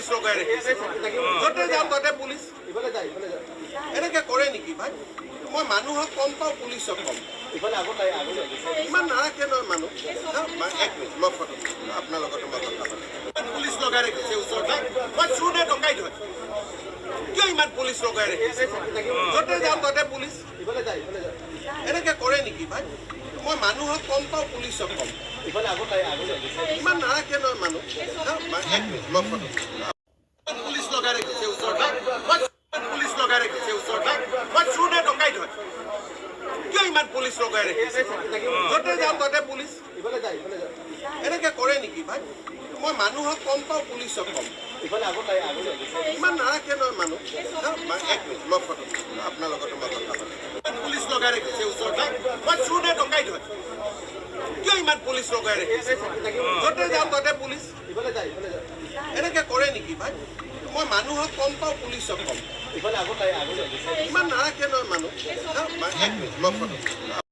Police লগাই ৰাখিছে? য'তে যাওঁ ত'তে পুলিচ। এনেকে কৰে নেকি ভাই? মই মানুহক কম পাওঁ, পুলিচক কম। ইমান নাৰাখে নহয় মানুহ। হা, এক মিনিট, মই ফটো আপোনাৰ লগতে মই কথা পাতিম। ইমান পুলিচ লগাই ৰাখিছে ওচৰতে। মই চোৰ নে ডকাইত হয়? কিয় ইমান পুলিচ লগাই ৰাখিছে? য'তে যাওঁ ত'তে পুলিচ। এনেকে কৰে নেকি ভাই? মই মানুহক কম পাওঁ, পুলিচক কম। ইমান নাৰাখে নহয় মানুহ। হা, এক মিনিট, মই ফটো পুলিচ লগাই ৰাখিছে ওচৰতে। মই পুলিচ লগাই ৰাখিছে ওচৰতে। মই চোৰ নে ডকাইত হয়? কিয় ইমান পুলিচ লগাই ৰাখিছে? য'তে যাওঁ ত'তে পুলিচ। এনেকে কৰে নেকি ভাই? মই মানুহক কম পাওঁ, পুলিচক কম। ইমান নাৰাখে নহয় মানুহ। হা, এক মিনিট, মই ফটো আপোনাৰ লগতে মই কথা পাতিম। ইমান পুলিচ লগাই ৰাখিছে ওচৰতে। মই চোৰ নে ডকাইত হয়? কিয় ইমান পুলিচ লগাই ৰাখিছে? য'তে যাওঁ ত'তে পুলিচ। এনেকে কৰে নেকি ভাই? মই মানুহক কম পাওঁ, পুলিচক কম। ইমান নাৰাখে নহয় মানুহ। হা, এক মিনিট, মই ফটো